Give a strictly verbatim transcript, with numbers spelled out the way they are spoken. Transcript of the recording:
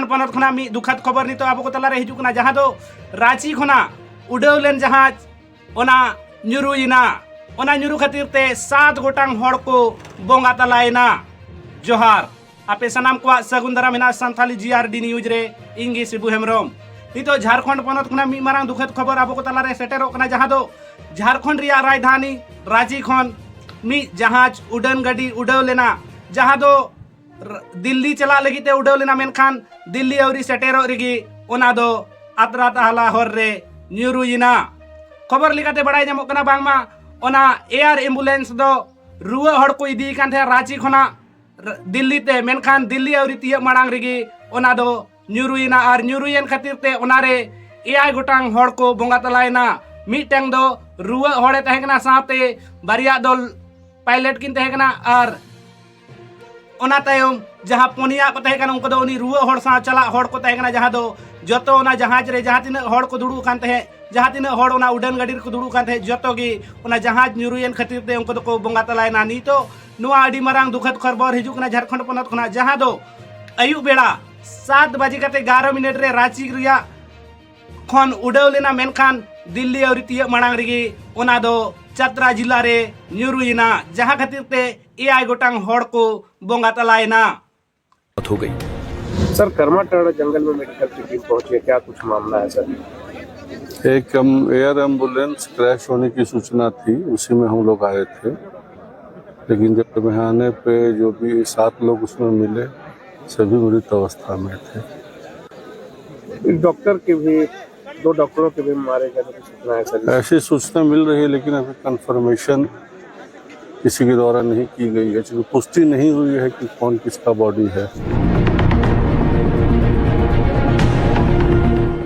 ᱯᱚᱱᱚᱛ ᱠᱷᱚᱱᱟᱜ ᱢᱤᱫ ᱫᱩᱠᱷᱟᱫ ᱠᱷᱚᱵᱚᱨ ᱱᱤᱛᱚᱜ ᱟᱵᱚ ᱠᱚ ᱛᱟᱞᱟᱨᱮ ᱦᱤᱡᱩᱜ ᱠᱟᱱᱟ, ᱡᱟᱦᱟᱸ ᱫᱚ ᱨᱟᱸᱪᱤ ᱠᱷᱚᱱᱟᱜ ᱩᱰᱟᱹᱣ ᱞᱮᱱ ᱡᱟᱦᱟᱡᱽ, ᱚᱱᱟ ᱧᱩᱨᱩᱭᱮᱱᱟ᱾ ᱚᱱᱟ ᱧᱩᱨᱩ ᱠᱷᱟᱹᱛᱤᱨ ᱛᱮ ᱥᱟᱛ ᱜᱚᱴᱟᱝ ᱦᱚᱲ ᱠᱚ ᱵᱚᱸᱜᱟ ᱛᱟᱞᱟᱭᱮᱱᱟ᱾ ᱡᱚᱦᱟᱨ, ᱟᱯᱮ ᱥᱟᱱᱟᱢ ᱠᱚᱣᱟᱜ ᱥᱟᱹᱜᱩᱱ ᱫᱟᱨᱟᱢ ᱢᱮᱱᱟᱜᱼᱟ ᱥᱟᱱᱛᱷᱟᱞᱤ ᱡᱤ ᱟᱨ ᱰᱤ ᱱᱤᱭᱩᱡᱽ ᱨᱮ᱾ ᱤᱧ ᱜᱮ ᱥᱤᱵᱩ ᱦᱮᱢᱵᱨᱚᱢ᱾ ᱱᱤᱛᱚᱜ ᱡᱷᱟᱲᱠᱷᱚᱸᱰ ᱯᱚᱱᱚᱛ ᱠᱷᱚᱱᱟᱜ ᱢᱤᱫ ᱢᱟᱨᱟᱝ ᱫᱩᱠᱷᱟᱫ ᱠᱷᱚᱵᱚᱨ ᱟᱵᱚ ᱠᱚ ᱛᱟᱞᱟᱨᱮ ᱥᱮᱴᱮᱨᱚᱜ ᱠᱟᱱᱟ, ᱡᱟᱦᱟᱸ ᱫᱚ ᱡᱷᱟᱲᱠᱷᱚᱸᱰ ᱨᱮᱭᱟᱜ ᱨᱟᱡᱽᱫᱷᱟᱱᱤ ᱨᱟᱸᱪᱤ ᱠᱷᱚᱱ ᱢᱤᱫ ᱡᱟᱦᱟᱡᱽ ᱩᱰᱟᱹᱱ ᱜᱟᱹᱰᱤ ᱩᱰᱟᱹᱣ ᱞᱮᱱᱟ, ᱡᱟᱦᱟᱸ ᱫᱚ ᱨ-, ᱫᱤᱞᱞᱤ ᱪᱟᱞᱟᱜ ᱞᱟᱹᱜᱤᱫ ᱛᱮ ᱩᱰᱟᱹᱣ ᱞᱮᱱᱟ, ᱢᱮᱱᱠᱷᱟᱱ ᱫᱤᱞᱞᱤ ᱟᱹᱣᱨᱤ ᱥᱮᱴᱮᱨᱚᱜ ᱨᱮᱜᱮ ᱚᱱᱟ ᱫᱚ ᱟᱛᱨᱟ ᱛᱟᱦᱞᱟ ᱦᱚᱨ ᱨᱮ ᱧᱩᱨᱩᱭᱮᱱᱟ᱾ ᱠᱷᱚᱵᱚᱨ ᱞᱮᱠᱟᱛᱮ ᱵᱟᱲᱟᱭ ᱧᱟᱢᱚᱜ ᱠᱟᱱᱟ, ᱵᱟᱝᱢᱟ ᱚᱱᱟ ᱮᱭᱟᱨ ᱮᱢᱵᱩᱞᱮᱱᱥ ᱫᱚ ᱨᱩᱣᱟᱹᱜ ᱦᱚᱲ ᱠᱚ ᱤᱫᱤᱭᱮ ᱠᱟᱱ ᱛᱟᱦᱮᱸᱫ ᱨᱟᱸᱪᱤ ᱠᱷᱚᱱᱟᱜ ᱨ-, ᱫᱤᱞᱞᱤ ᱛᱮ, ᱢᱮᱱᱠᱷᱟᱱ ᱫᱤᱞᱞᱤ ᱟᱹᱣᱨᱤ ᱛᱤᱭᱟᱹᱜ ᱢᱟᱲᱟᱝ ᱨᱮᱜᱮ ᱚᱱᱟ ᱫᱚ ᱧᱩᱨᱩᱭᱮᱱᱟ᱾ ᱟᱨ ᱧᱩᱨᱩᱭᱮᱱ ᱠᱷᱟᱹᱛᱤᱨ ᱛᱮ ᱚᱱᱟᱨᱮ ᱮᱭᱟᱭ ᱜᱚᱴᱟᱝ ᱦᱚᱲ ᱠᱚ ᱵᱚᱸᱜᱟ ᱛᱟᱞᱟᱭᱮᱱᱟ᱾ ᱢᱤᱫᱴᱟᱝ ᱫᱚ ᱨᱩᱣᱟᱹᱜ ᱦᱚᱲᱮ ᱛᱟᱦᱮᱸ ᱠᱟᱱᱟ, ᱥᱟᱶᱛᱮ ᱵᱟᱨᱭᱟ ᱫᱚ ᱯᱟᱭᱞᱚᱴ ᱠᱤᱱ ᱛᱟᱦᱮᱸ ᱠᱟᱱᱟ᱾ ᱟᱨ ᱚᱱᱟ ᱛᱟᱭᱚᱢ ᱡᱟᱦᱟᱸ ᱯᱩᱱᱭᱟ ᱠᱚ ᱛᱟᱦᱮᱸ ᱠᱟᱱᱟ, ᱩᱱᱠᱩ ᱫᱚ ᱩᱱᱤ ᱨᱩᱣᱟᱹᱜ ᱦᱚᱲ ᱥᱟᱶ ᱪᱟᱞᱟᱜ ᱦᱚᱲ ᱠᱚ ᱛᱟᱦᱮᱸ ᱠᱟᱱᱟ, ᱡᱟᱦᱟᱸ ᱫᱚ ᱡᱚᱛᱚ ᱚᱱᱟ ᱡᱟᱦᱟᱡᱽ ᱨᱮ ᱡᱟᱦᱟᱸ ᱛᱤᱱᱟᱹᱜ ᱦᱚᱲ ᱠᱚ ᱫᱩᱲᱩᱵ ᱟᱠᱟᱱ ᱛᱟᱦᱮᱸᱫ, ᱡᱟᱦᱟᱸ ᱛᱤᱱᱟᱹᱜ ᱦᱚᱲ ᱚᱱᱟ ᱩᱰᱟᱹᱱ ᱜᱟᱹᱰᱤ ᱨᱮᱠᱚ ᱫᱩᱲᱩᱵ ᱟᱠᱟᱱ ᱛᱟᱦᱮᱸᱫ, ᱡᱚᱛᱚ ᱜᱮ ᱚᱱᱟ ᱡᱟᱦᱟᱡᱽ ᱧᱩᱨᱩᱭᱮᱱ ᱠᱷᱟᱹᱛᱤᱨ ᱛᱮ ᱩᱱᱠᱩ ᱫᱚᱠᱚ ᱵᱚᱸᱜᱟ ᱛᱟᱞᱟᱭᱮᱱᱟ᱾ ᱱᱤᱛᱚᱜ ᱱᱚᱣᱟ ᱟᱹᱰᱤ ᱢᱟᱨᱟᱝ ᱫᱩᱠᱷᱟᱫ ᱠᱷᱚᱵᱚᱨ ᱦᱤᱡᱩᱜ ᱠᱟᱱᱟ ᱡᱷᱟᱲᱠᱷᱚᱸᱰ ᱯᱚᱱᱚᱛ ᱠᱷᱚᱱᱟᱜ, ᱡᱟᱦᱟᱸ ᱫᱚ ᱟᱹᱭᱩᱵ ᱵᱮᱲᱟ ᱥᱟᱛ ᱵᱟᱡᱮ ᱠᱟᱛᱮ ᱮᱜᱟᱨᱚ ᱢᱤᱱᱤᱴ ᱨᱮ ᱨᱟᱸᱪᱤ ᱨᱮᱭᱟᱜ ᱠᱷᱚᱱ ᱩᱰᱟᱹᱣ ᱞᱮᱱᱟ, ᱢᱮᱱᱠᱷᱟᱱ ᱫᱤᱞᱞᱤ ᱟᱹᱣᱨᱤ ᱛᱤᱭᱟᱹᱜ ᱢᱟᱲᱟᱝ ᱨᱮᱜᱮ ᱚᱱᱟ ᱫᱚ ᱪᱟᱛᱨᱟ ᱡᱤᱞᱟ ᱨᱮ ᱧᱩᱨᱩᱭᱮᱱᱟ, ᱡᱟᱦᱟᱸ ᱠᱷᱟᱹᱛᱤᱨ ᱛᱮ ᱮᱭᱟᱭ ᱜᱚᱴᱟᱝ ᱦᱚᱲ ᱠᱚ ᱵᱚᱸᱜᱟ ᱛᱟᱞᱟᱭᱮᱱᱟ᱾ मौत हो गई। सर, कर्मा टाड़ा जंगल में मेडिकल की टीम पहुंची है, क्या कुछ मामला है सर? एक हम एयर एम्बुलेंस क्रैश होने की सूचना थी, उसी में हम लोग आए थे, लेकिन जब यहाँ आने पे जो भी सात लोग उसमें मिले, सभी मृत अवस्था में थे। डॉक्टर के भी, दो डॉक्टरों के भी मारे जाने की सूचना है सर। ऐसी सूचना मिल रही है, लेकिन अभी कंफर्मेशन किसी के द्वारा नहीं की गई है, क्योंकि पुष्टि नहीं हुई है कि कौन किसका बॉडी है।